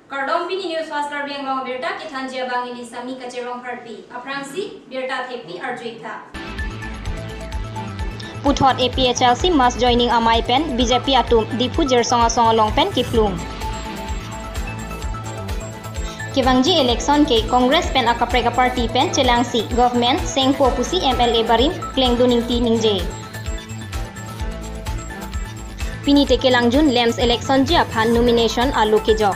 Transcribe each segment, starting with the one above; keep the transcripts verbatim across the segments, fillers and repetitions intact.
Kardom, pini News Fast Karbi Anglong abirta kethanji abang ili Sami Kacherong Pharpi. Aphrangsi birta thepi arju-ik tha. Puthot A P H L C mass joining amei pen B J P atum Diphu Jirsong Asong along pen kephlung. Kevangji election ke Congress pen akaprek aparty pen chelangsi government sengpo pusi M L A barim Klengdun Ingti ningje. Pini Tekelangjun LAMPS election ji aphan nomination alo kejok.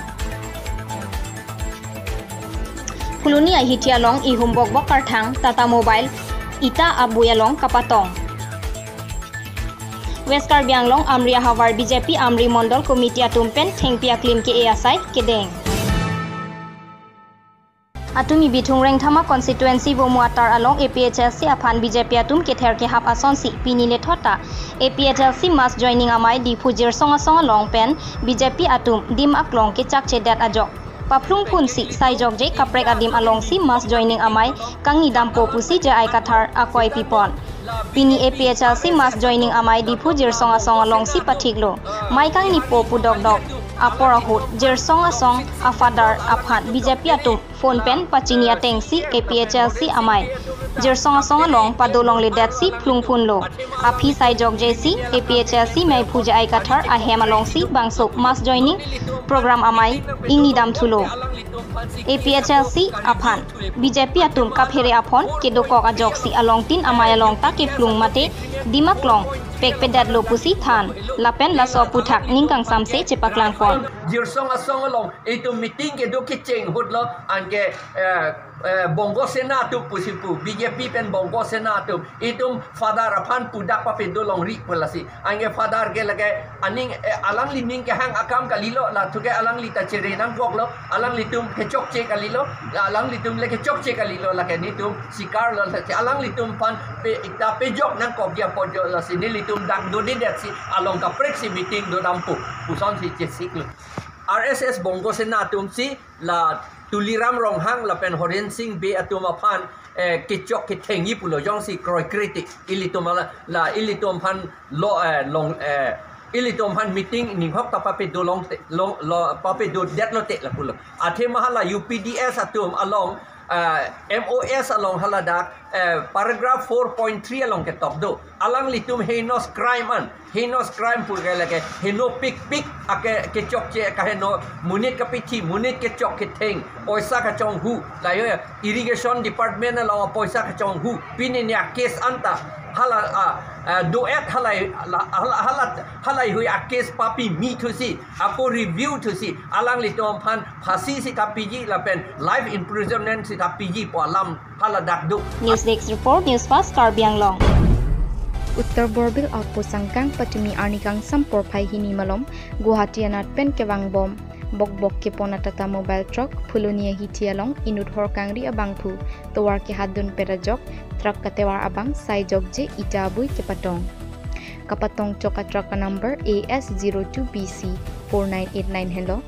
Phuloni ahithi along ihum bokbok karthang Tata Mobile ita abui along kapatong. West Karbi Anglong Amri ahavar B J P Amri Mondol Committee atum pen thengpi aklim ke-e asai kedeng. Atumi Bithung Rengthama constituency Vomu atar along A P H L C aphan B J P atum kether kehap asonsi pini lethot ta A P H L C mass joining amei Diphu Jirsong Asong along pen B J P atum dim aklong kechakchedet ajok paphlung phunsi saijokje kaprek adim alongsi mass joining amei kangni dampo pusi J I Kathar akoi pipon. Pini A P H L C mass joining amei Diphu Jirsong Asong alongsi pathiklo. Mei kangnipo pu dokdok apor ahut Jirsong Asong a father aphan B J P atum phone pen pachini atengsi A P H L C amei Jirsong Asong along padolongledetsi phlung phunlo. Aphi saijokjesi A P H L C meiphu J I Kathar ahem alongsi bangso mass joining program amei ingni damthulo. A P H L C aphan B J P atum kaphere aphon kedokok ajoksi alongtin amei along ta kephlung mate dim aklong pekpedetlo pusi than lapen laso aphuthak ning kangsamse chepaklangpon. Jirsong Asong along itum meeting kedo kecheng ahutlo anke, eh, eh, Bongo Sena atum pusi pu, B J P pen Bongo Sena atum itum father aphan pudak papedo longri pu lasi. Anke father ke lake aning, eh, alangli ning kehang akam kalilo, la thu ke alangli ta chere nangkoklo, alanglitum kechokche kalilo, la alanglitum le kechokche kalilo, lake netum sikarlo, lake alanglitum aphan pe, ta pejok nangkok dia pojo lasi nelitum dak dodedetsi along kapreksi meeting dodampo pusonsi chesiklo. R S S Bongo Sena atumsi la Tuliram Ronghang lapen Horen Sing Bey atum aphan, eh, kechok kethengji pulo jongsi kroikrete ilitum ala, la ilitum aphan lo, eh, long, eh, ilitum aphan meeting ninghok ta papedo longte, long, lo, papedodetlote lapulo. Athema hala U P D S atum along, eh, M O S along haladak, eh, paragraph four point three along ketok do. Alanglitum heinous crime an, heinous crime pu ke lake heno pikpik ake kechokche kaheno, monit kapithi, monit kechok ketheng, poisa kachonghu, layo irrigation department along poisa kachonghu, pini ne case anta hala, ah, ah, do-et halai, hala, hala, hala, halaihui a case papimi thusi, ako review thusi, alanglitum aphan phasi sita piji lapen life imprisonment sita piji pu alam haladak do. News Desk Report, News Fast Karbi Anglong. Uttar Borbil apo sangkang patumi arni kangsam porphai hini malom Guwahati anat pen kevangbom bokbok kepon a Tata Mobile truck Phuloni ahithi along inut hor kangri abangphu tovar kehatdunpet ajok truck katevar abang saijokje ita abui kepatong. Kapatong chok a truck a number A S zero two B C four nine eight nine henlo.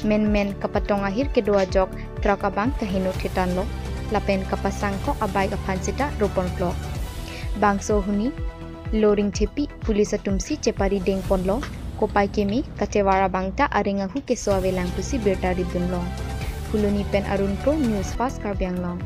Menmen kapatong ahir kedo ajok truck abang kaheno thetanlo. Lapen kapasangkok a bike aphan sita roponlo. Bangso ahuni Loring Thepi police atumsi chepari dengponlo. Kopai keme katevar abang ta areng ahu keso avelang pusi birta ripdunlo. Phuloni pen Arun Kro, News Fast Karbi Anglong.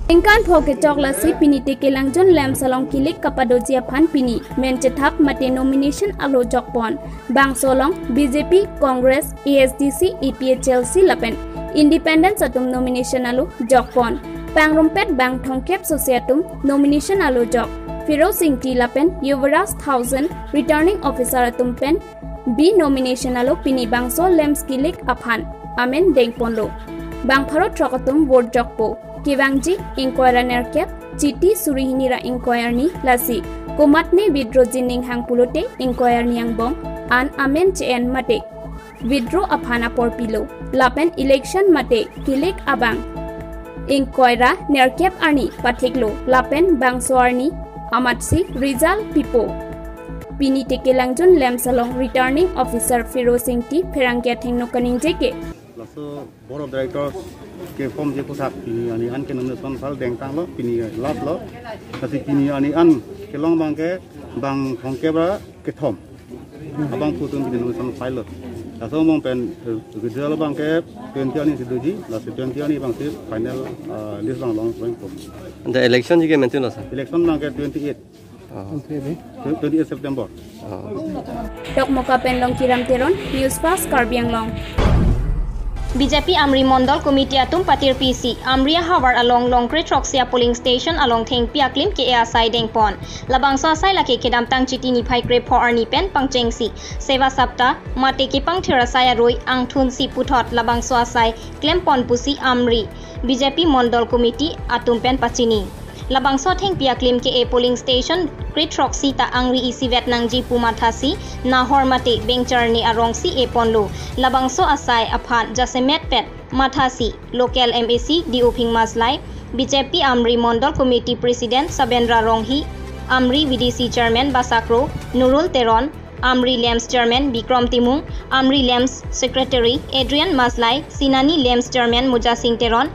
Ningkan pho kechok lasi pini Tekelangjun LAMPS along kilik kapadoji aphan pini men chethap mate nomination alo jokpon. Bangso along B J P, Congress, A S D C, A P H L C lapen Independents atum nomination alo jokpon. Pangrumpet bang thomkep sose atum nomination alo jok. Firoz Ingti lapen Yuvraj Thousand returning officer atum pen bi nomination alo pini bangso LAMPS kilik aphan amen dengponlo. Bang pharo throk atum vote jokpo. Kevangji ingkoi ra nerkep, chiti suri hini ra ingkoi arni lasi komatne withdrawji ninghang pulote ingkoi arni angbong an amen che-en mate withdraw aphan apor pilo. Lapen election mate kilik abang ingkoi ra nerkep arni pathiklo. Lapen bangso arni amatsi result pipo. Pini Tekelangjun LAMPS along returning officer Firoz Ingti pherangke athengno kaningje ke. Laso board of directors Ke form je puthak pini arni an ke nomination file dengtanglo, pini last lo. Lasi pini arni an kelong abang ke bang thomkep ra kethom. Abangphu atum pini nomination file lo. Laso abang pen, eh, withdrawal abang ke twenty arni si doji, lasi twenty arni abang si final, ah, list abang long point kom. The election ji ke mention lo, sir? Election abang ke twenty-eight. Oh. Twenty-eight September. Oh. Dokmoka pen Longkiram Teron, News Fast Karbi Anglong. B J P Amri Mondol Committee atum patirpi si Amri ahavar along Longkre throksi a polling station along thengpi aklim ke-e asai dengpon. Labangso asai lake kedamtang Chiti niphai krepho arni pen pangchengsi Seva Saptah mate kepangthir asai arui angthunsi puthot labangso asai klempon pusi Amri B J P Mondol Committee atum pen pachini. Labangso thengpi aklim ke-e polling station kre throksi ta angri isivet nangji pu mathasi nahor mate bengcharni arongsi eponlo. Labangso asai aphan jasemet pet mathasi local M A C D O Phingmaslai, B J P Amri Mondol Committee President Sabendra Ronghi, Amri V D C Chairman Basakro Nurul Teron, Amri LAMPS Chairman Bikrom Timung, Amri LAMPS Secretary Adrian Maslai, Sinani LAMPS Chairman Moja Singh Teron,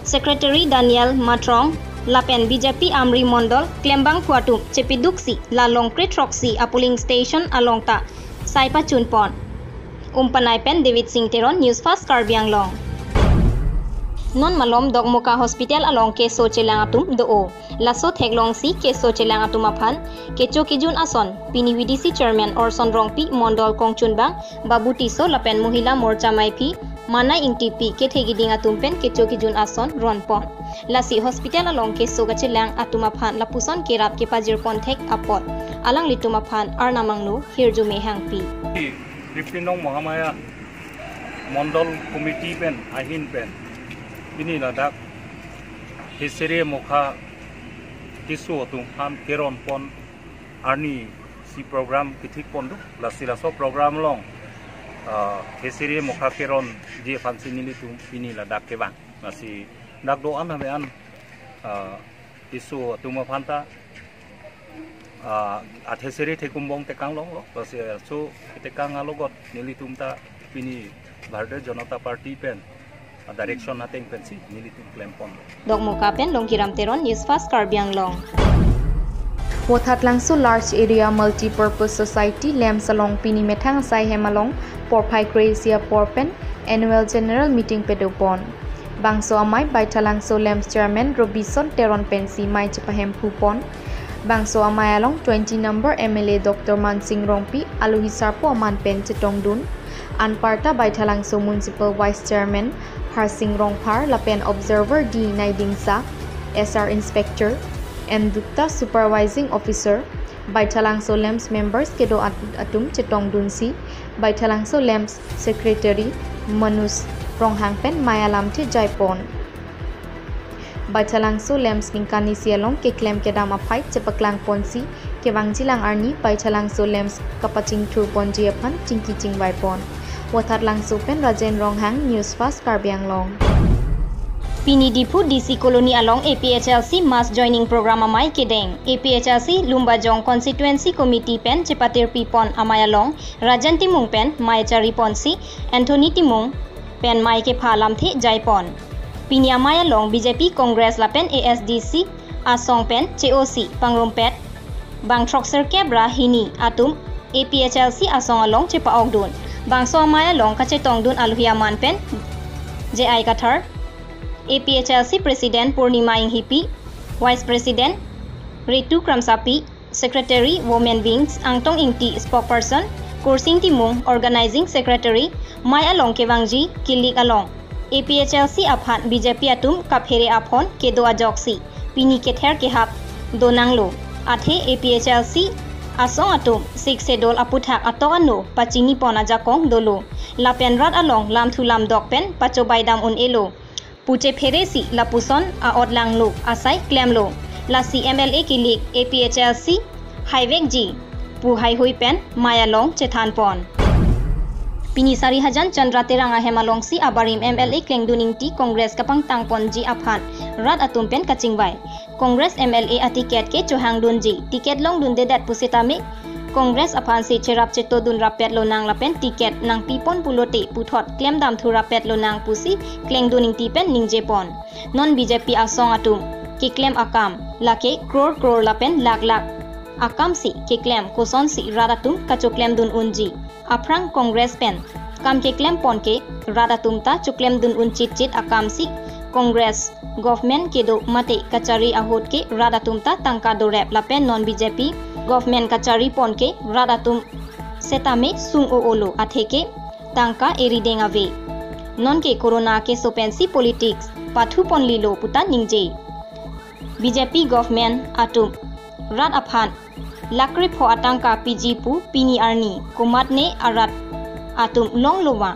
Secretary Daniel Mathrong, lapen B J P Amri Mondol klembangphu atum chepiduksi la Longkre throksi a polling station along ta sai pachunpon. Umpanai pen David Singh Teron, News Fast Karbi Anglong. Non malom Dokmoka Hospital along keso chelang atum do-o. Laso theklongsi keso chelang atum aphan kecho kejun ason pini V D C Chairman Orson Rongpi, Mondol kongchunbang Babu Tisso lapen Mohila Morcha maiphi Mana Ingtipi kethe kiding atum pen kecho kejun ason ronpon. Lasi hospital along keso kachelang atum aphan lapuson kerap kepajirpon thek apot alanglitum aphan arnam angno hirjume hangpi. Fifteen nong Mahamaya Mondol Committee pen ahin pen pini ladak Hesere Mokha keso atum aphan keronpon arni si program kethikpon do. Lasi laso program along, ah, Hesere Mokha keronji aphansi nelitum pini ladak kevang. Lasi dak do-an ave an, ah, keso atum aphan ta, ah, athesere thekumbong tekang longlo. Lasi laso tekang alogot nelitum ta pini Bharatiya Janata Party pen, ah, direction ateng pensi nelitum klempon. Dokmoka pen Longkiram Teron, News Fast Karbi Anglong. Vothatlangso Large Area Multi-Purpose Society LAMPS along pini methang asai hem along porphai kre-isi apor pen Annual General Meeting padopon. Bangso amei Baithalangso LAMPS Chairman Robison Teron pensi mei chepahemphupon. Bangso amei along twenty number M L A Doctor Mansing Rongpi alohi sarpo aman pen chetongdun. Anparta Baithalangso Municipal Vice Chairman Harsing Rongphar lapen Observer D Naidingsa, S R Inspector, M Dutta Supervising Officer, Baithalangso LAMPS members kedo at-, atum chetongdunsi Baithalangso LAMPS Secretary Manus Ronghang pen mei alamthe jaipon. Baithalangso LAMPS ningkan isi along keklem kedam aphai chepaklangponsi kevangjilang arni Baithalangso LAMPS kapachingthurponji aphan chingki chingvaipon. Vothatlangso pen Rajen Ronghang, News Fast Karbi Anglong. Pini Diphu D C Colony along A P H L C mass joining program amei kedeng. A P H L C Lumbajong Constituency Committee pen chepatirpipon amei along Rajen Timung pen mei chariponsi Anthony Timung pen mei kepha alamthe jaipon. Pini amei along B J P, Congress lapen A S D C asong pen che-osi pangrumpet bang throksirkep ra hini atum A P H L C asong along chepa-okdun. Bangso amei along kachetongdun alohi aman pen J I Kathar, A P H L C President Purnima Inghipi, Vice President Ritu Kramsapi, Secretary Women Wings Angtong Ingti, Spokesperson Kursing Timung, Organizing Secretary, mei along kevangji kilik along A P H L C aphan B J P atum kaphere aphon kedo ajoksi pini kether kehap donanglo. Athe A P H L C asong atum Sixth Schedule aputhak atok ano pachinipon ajakong dolo. Lapen rat along lamthu lamdok pen pachobaidam un-elo pu chepheresi lapuson a-otlanglo asai klemlo. Lasi M L A kilik A P H L C haivekji pu haihui pen mei along chethanpon. Pini Sarihajan Chandra Terang ahem alongsi abarim M L A Klengdun Ingti Congress kapangtangponji aphan rat atum pen kachingvai. Congress M L A aticket ke chohangdunji, ticket longdundedet pusitame Congress aphansi cherap chetodun rapet lonang lapen ticket nangpipon pulote puthot klemdamthu rapet lonang pusi klengdun ingti pen ningjepon. Non B J P asong atum keklem akam lake crore crore lapen lakh lakh akamsi keklem, kosonsi rat atum kachoklemdun unji? Aphrang Congress pen kam keklemponke rat atum ta choklemdun un chitchit akamsi Congress government kedo mate kachari ahut ke rat atum ta tangka dorep lapen non B J P government kachariponke rat atum setame sung-o-olo atheke tangka erideng ave. Nonke corona keso pensi politics pathuponlilo puta ningje. B J P government atum rat aphan lakh krepho atangka piji pu pini arni komatne arat atum longlo ma?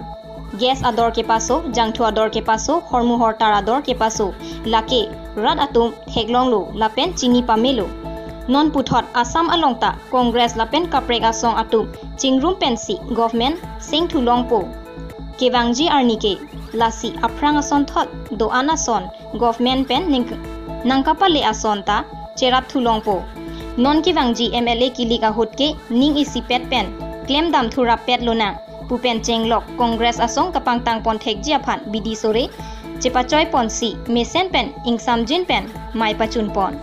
Gas ador kepaso, jangthu ador kepaso, hormu hortar ador kepaso, lake rat atum theklonglo lapen chini pamelo. Non puthot Assam along ta Congress lapen kaprek asong atum chingrum pensi government sengthu longpo. Kevangji arni ke lasi aphrang asonthot do-an ason government pen neng-, nangkapale ason ta cherapthu longpo. Non kevangji M L A kilik ahut ke ning isipet pen klemdamthu rapet lonang pu pen chenglok Congress asong kapangtangpon thekji aphan bidi sore chepachoiponsi mesen pen ingsamjin pen mai pachunpon.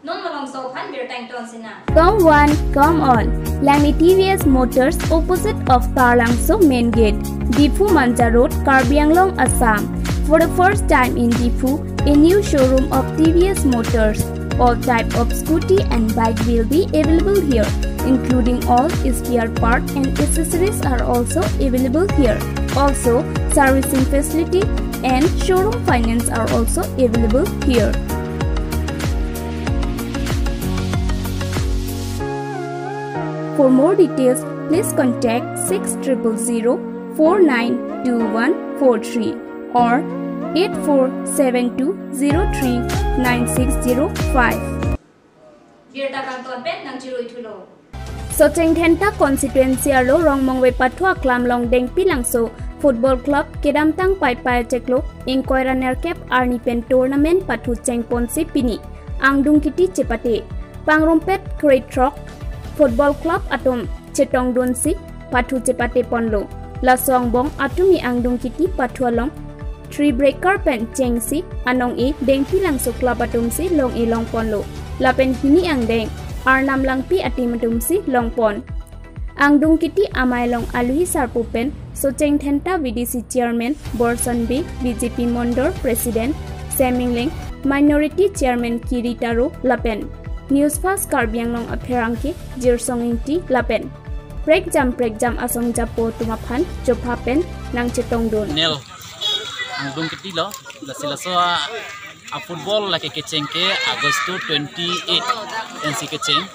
Non malomso aphan birta ingtonsinang. Come one, come all. Langni T V S Motors, opposite of Taralangso main gate, Diphu Manja Road, Karbi Anglong, Assam. For the first time in Diphu, a new showroom of T V S Motors. All type of scooty and bike will be available here, including all spare part and accessories are also available here. Also, servicing facility and showroom finance are also available here. For more details, please contact six triple zero four nine two one four three or eight four seven two zero three nine six zero five. Birta kangton pen nangchiruithulo. Socheng Dhenta constituency arlo Rongmongve pathu aklam along Dengpi Langso Football Club kedamtang Paipai achiklo ingkoi ra nerkep arni pen tournament pathu chengponsi pini angdung kiti chepate. Pangrumpet krethrok Football Club atum chetongdunsi pathu chepateponlo. Laso angbong atumi angdung kiti pathu along three breaker pen chengsi anong-e Dengpi Langso Club atumsi long-e longponlo. Lapen hini angdeng Arnam Langpi ateam atumsi longpon. Angdung kiti amei along aluhi sarpo pen Socheng Dhenta V D C Chairman Borson Bey, B J P Mondol President Seming Leng, Minority Chairman Kiri Taro lapen News Fast Karbi Anglong apherangke Jirsong Ingti lapen prekjam prekjam asong japo atum aphan chopha pen nangchetongdun. Nel angdung kiti lo, lasi laso a, a football lake kecheng ke August twenty-eight pensi kecheng.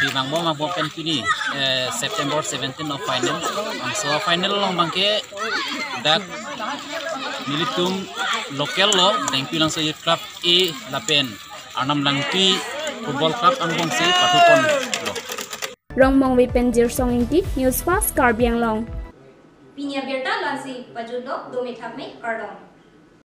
Di vangbom vangbom pen pini, eh, September seventeen of final. Bangso final along abangke dak nelitum local lo, Dengpi Langso Youth Club A lapen Arnam Langpi Football Club angbongsi pathuponlo. Rongmongve pen Jirsong Ingti, News Fast Karbi Anglong. Pini abirta la-ansi pajutlo, dome thakme, kardom.